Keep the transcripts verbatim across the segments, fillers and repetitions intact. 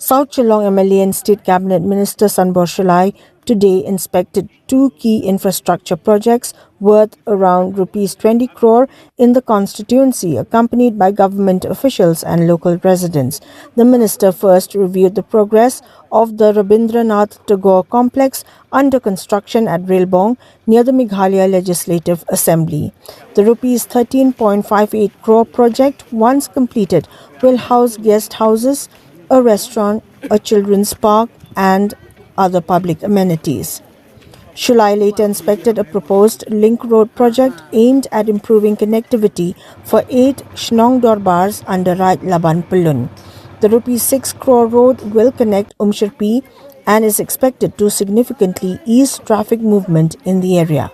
South Shillong M L A and State Cabinet Minister Sanbor Shullai today inspected two key infrastructure projects worth around rupees twenty crore in the constituency, accompanied by government officials and local residents. The minister first reviewed the progress of the Rabindranath Tagore complex under construction at Relbong near the Meghalaya Legislative Assembly. The rupees thirteen point five eight crore project, once completed, will house guest houses, a restaurant, a children's park, and other public amenities. Shullai later inspected a proposed link road project aimed at improving connectivity for eight Shnong Dorbars under Raj Laban Pyllun. The rupees six crore road will connect Umshirpi and is expected to significantly ease traffic movement in the area.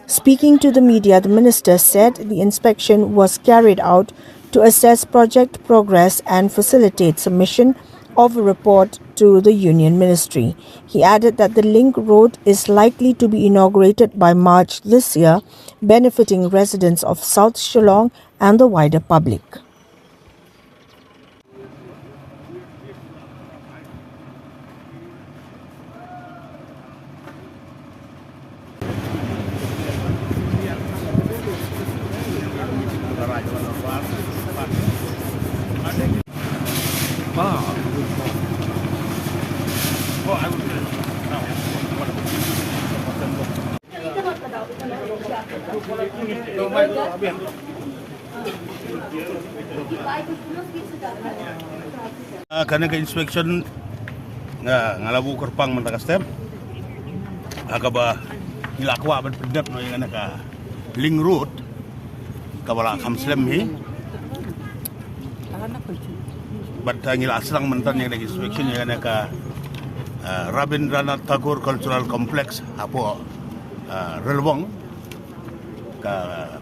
Speaking to the media, the minister said the inspection was carried out to assess project progress and facilitate submission of a report to the Union Ministry. He added that the link road is likely to be inaugurated by March this year, benefiting residents of South Shillong and the wider public. Ah, kane ka inspection nga, nga la buh kyrpang mynta ka step. Ah, kaba ngi la kwah ban pyndep noh ïa kane ka link road kaba la kham slem hi. Bad, ah, ngi la sdang mynta ïa kane ka inspection ïa kane ka, ah, Rabindranath Tagore Cultural Complex hapoh, ah, Relbong, ka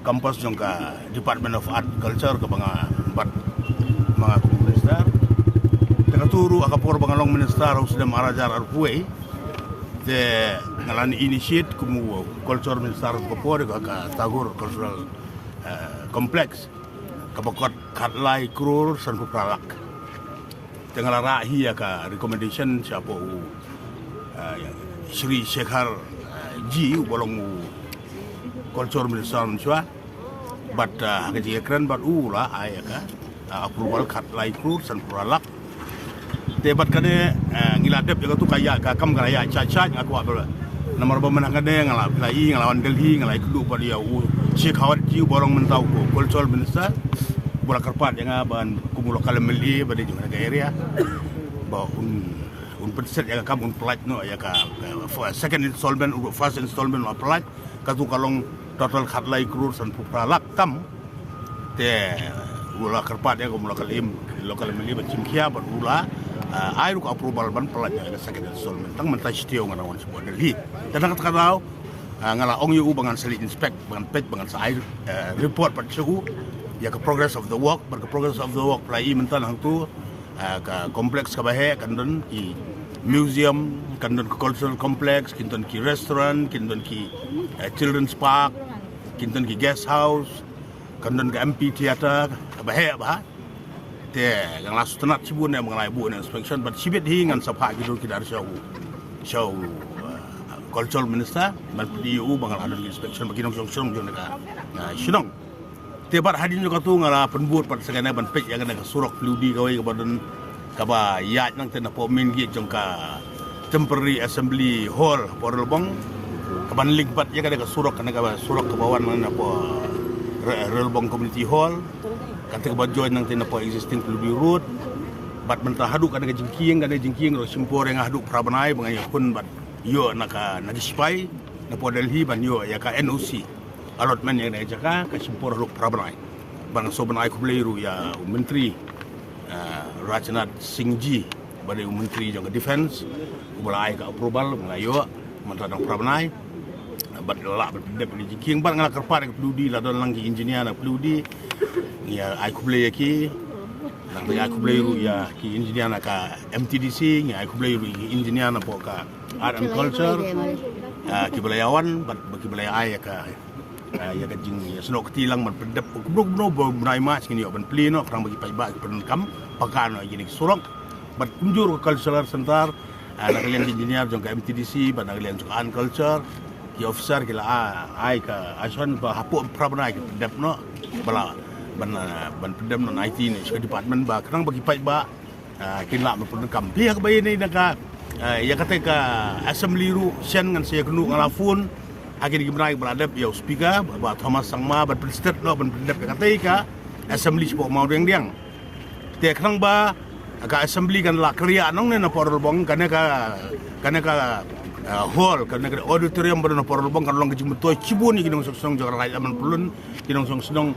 campus jong ka Department of Art Culture kaba nga bat ma nga kum minister. Te katu ruh ha ka por ba nga long minister ha u snem ar hajar arphew wei, te nga la initiate kum u culture minister ka por ka, ka Tagore Cultural, eh, Complex kaba kot khatlai klur sanphew phra lak. Te nga la rah hi ïa ka recommendation shapoh u, ah, Shri Shekhar, ah, G, uba long u culture minister mynshuwa. Bad, ah, ha ka jingïakren bad u la ai ïa ka, ah, approval khatlai klur sanphew phra lak. Te bad kane, ah, ngi la dep ïa katu ka ïa ka kam ka la ïa cha cha nga kwah ba namar ba mynta kane nga la, la i, nga la wan Delhi, nga la ïakynduh bad ïa u Shekhar G uba long mynta u culture minister. Uba la kyrpad ïa nga ban kum u local M L A ba dei jong ka area ba un, un pynset ïa ka kam, un pynlait noh ïa ka, eh, fir-, second installment, u first installment la pynlait, katu ka long total khatlai klur sanphew phra lak tam. Te u la kyrpad ïa ka, u la kyrpad ïa ka local M L A ban shim khia bad u la, eh, ai ruh ka approval ban pynlait ïa ka second installment. Tang mynta shi taïew nga dang wan shapoh Delhi. Te na kata ka daw, eh, nga la ong ïa u ba ngan sa leit inspect, ba ngan peit, ba ngan sa ai, eh, report pat sha u ïa ka progress of the work, bad ka progress of the work phi la i mynta na hangtu, eh, ka complex kaba heh, kan don ki museum, kan don ka cultural complex, kin don ki restaurant, kin don ki, eh, children's park, kin don ki guest house, kan don ka amphitheater kaba heh bha. Te nga la sngewtynnat shibun ne ba nga la buh ne inspection, bad shibit hi ngan sa phah ki dur ki dar sha u, sha u, eh, cultural minister, ban pyni ïa u ba nga la don ki inspection ba ki nongshong shnong jong ka, eh, shnong. Te bad hadien jong katu nga la pynbud pat sa kane ban peit ïa kane ka surok paliudi kawei kaba don, kaba ïaid nangta napoh main gate jong ka Temporary Assembly Hall hapoh Relbong, kaban link pat ïa kane ka surok, kane ka surok kaba wan napoh Re-, Relbong Community Hall, kata kaba join nangta napoh existing Paliudi Road. Bad mynta haduh kane ka jingkieng, kane ka jingkieng ruh shim por ïa nga haduh phra bnai ba nga ïakhun bad ïoh na ka, na ki sipai napoh Delhi ban ïoh ïa ka N O C allotment ïa kane ka jaka, ka shim por haduh phra bnai. Bad nga sngewbha ban ai khublei ruh ïa u Myntri, eh, Rajnath Singh G, ba dei u Myntri jong ka Defence, uba la ai ka approval, nga la ïoh, mynta dang phra bnai. Bad la lah ban pyndep ïa ka jingkieng, bad nga la kyrpad ïa ka paliudi, la don lang ki engineer na paliudi, ngi ai khublei ïa ki. Nang ngi ai khublei ruh ïa ki engineer na ka M T D C, ngi ai khublei ruh ïa ki engineer napoh ka Art and Culture, ah, kiba la ïawan, bad ba kiba la ïa ai ïa ka, ah, ïa ka jingïasnoh kti lang ban pyndep kumno kumno ba u bnai March ngin ïoh ban plie noh, khnang ba ki paidbah ki pyndonkam paka noh ïa kine ki surok. Bad kumjuh ruh ka cultural center, ah, na ka liang ki engineer jong ka M T D C bad na ka liang jong ka Art and Culture, ki officer ki la, ah, ai ka ïason ba hapoh phra bnai ki pyndep noh, ba la ban, ah, ban pyndep noh na I T ne sha ka department ba khnang ba ki paidbah, ah, kin lah ban pyndonkam. Te ha kaba ïadei na ka, ah, ïa kata ka assembly ruh shen ngan sa ïakynduh, nga la phone ha kine ki bnai ba la dep ïa u speaker Bah Thomas Sangma ban pynstet noh ban pyndep ïa kata ka assembly shapoh Mawdiangdiang. Te khnang ba ka assembly kan lah kyrïah nangne na Port Ralbong, kane ka, kane ka, ah, hall, kane ka auditorium ba don na Port Ralbong kan long ka jingmyntoi shibun ïa ki nongshong shnong jong ka Raid Laban Pyllun, ki nongshong shnong,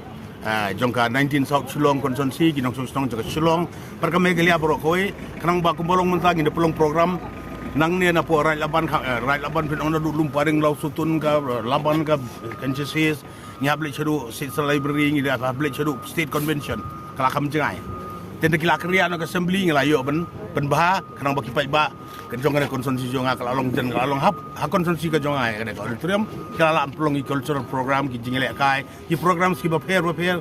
ah, jong ka nineteen South Shillong constituency, ki nongshong shnong jong ka Shillong bad ka Meghalaya baroh kawei. Khnang ba kumba long mynta ngin da pynlong program nangne na Port Raid Laban, ah, Raid Laban phin ong naduh Lumparing, Lawsutun, ka, ah, Laban, ka Kansas Hills, ngi hap leit shaduh State Library, ngi da hap leit shaduh State Convention, ka la kham jngai. Te ynda ki la kyrïah noh ka assembly ngi la ïoh ban pynbha, khnang ba ki paidbah ka jong kane constituency jong nga ka la long jan, ka la long hap ha constituency ka jong nga, ïa kane ka auditorium ka la lah pynlong ki cultural program, ki jingïalehkai, ki programs kiba pher ba pher,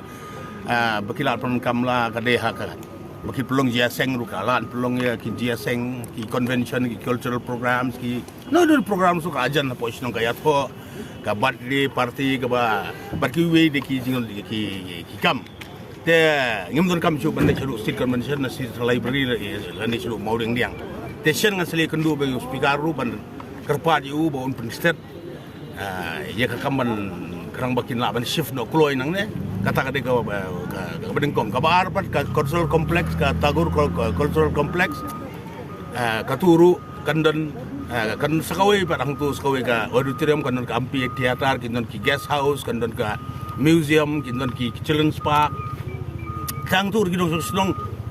ah, ba ki lah pyndonkam la ka dei ha ka, ba ki pynlong jingïaseng ruh ka lah pynlong ïa ki jingïaseng, ki convention, ki cultural programs, ki, no, no, programs ruh ka jan hapoh shnong, ka ïathoh, ka birthday party, kaba, bad kiwei de ki jing, ki, ki kam. Te ngim donkam shuh ban leit shaduh State Convention ne State Library lane shaduh Mawdiangdiang. Te shen ngan sa leit kynduh bad u speaker ruh ban kyrpad ïa u ba un pynstet, ah, ïa ka kam ban khnang ba kin lah ban shift noh kloi nangne. Kata ka dei ka, ka, ka, kaba nyngkong. Kaba ar pat ka cultural complex, ka Tagore Cul-, Cultural Complex, ah, katu ruh kan don, ah, kan sa kawei pat hangtu, sa kawei ka auditorium, kan don ka amphitheater, kin don ki guest house, kan don ka museum, kin don ki children's park. Hangtu ruh ki nongshong shnong,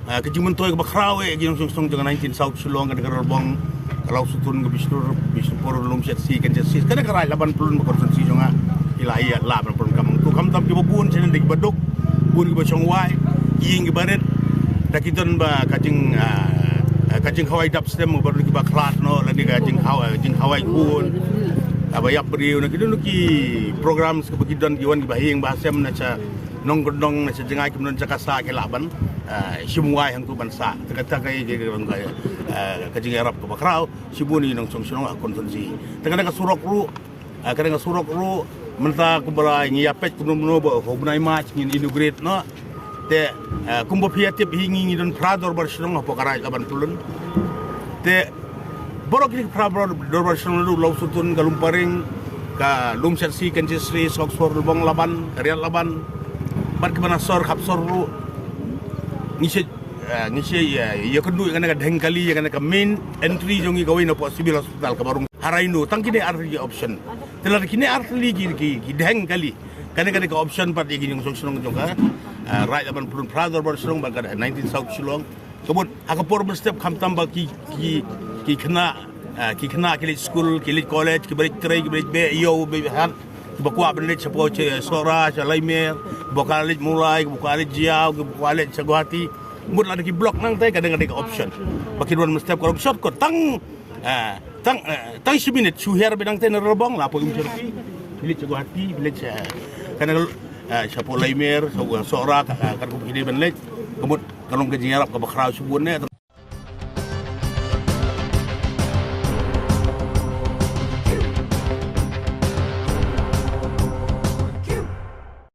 ah, ka jingmyntoi kaba khraw eh ki nongshong shnong jong ka nineteen South Shillong, ka Ralbong, ka Lawsutun, ka Bishnur, Bishnupur, Lumshyidaksi, Kansas Hills, ka Raid Laban Pyllun ba constituency jong nga, ki la ïa lah ban pyndonkam. Te khamtam kiba bun shen de kiba duk, bun kiba shong wai, ki ïing kiba rit, da ki don ba ka jing, ah, ka jingkhawai dap stem, ba don kiba khlad noh, lane ka jingkhawai, jingkhawai khun, ah, ba ïap briew, na ki don ki programs kiba ki don, ki wan kiba ha ïing ba ha sem, na sha nongkyndong, na sha jngai, kim don sha ka sah, ki lah ban, ah, shim wai hangtu ban sah. Te kata ka, ka, ka, ah, ka jingïarap kaba khraw shibun ïa ki nongshong shnong ha constituency. Te kane ka surok ruh, ah, kane ka surok ruh mynta kumba la ngi ïa peit kumno kumno ba ha u bnai March ngin inaugurate noh. Te, ah, kumba phi ïa tip hi ngi, ngi don phra dorbar shnong hapoh ka Raid Laban Pyllun. Te baroh kine ki phra dor-, dorbar shnong, naduh Lawsutun, ka Lumparing, ka Lumshyidaksi, Kansas Hills, Sohsor, Ralbong Laban, ka Raiad Laban, bad kiba na sor khap sor ruh, ngi shu, ah, ngi shu, ah, ïakynduh ïa kane ka dheng kali, ïa kane ka main entry jong ngi kawei na poh Civil Hospital kaba rung ha Rhino. Tang kine ar tylli ki option. Te lada kine ar tylli ki, ki, ki dheng kali, kane, kane ka option pat ïa ki nongshong shnong jong ka, ah, Raid Laban Pyllun, phra dorbar shnong bad ka nineteen South Shillong. Ka mut ha ka por mynstep khamtam ba ki, ki, ki khynnah, ah, ki khynnah ki leit skul, ki leit college, kiba leit trei, kiba leit beh ïew beh hat, kiba kwah ban leit shapoh sha Sohra, sha Laimer, kiba kwah leit Mawlai, kiba kwah leit Jaiaw, kiba kwah leit sha Guwahati. Mut lada ki block nangta, ka dang, ka dang ka option ba kin wan mynstep, ka long shortcut. Tang, ah, tang, ah, tang shi minit shu hiar beit nangta na Ralbong, la poi Umsherki, village sha Guwahati, village sha, kane, ah, shapoh Laimer, sha Sohra, ka, ah, katkum ki dei ban leit. Ka mut ka long ka jingïarap kaba khraw shibun ne.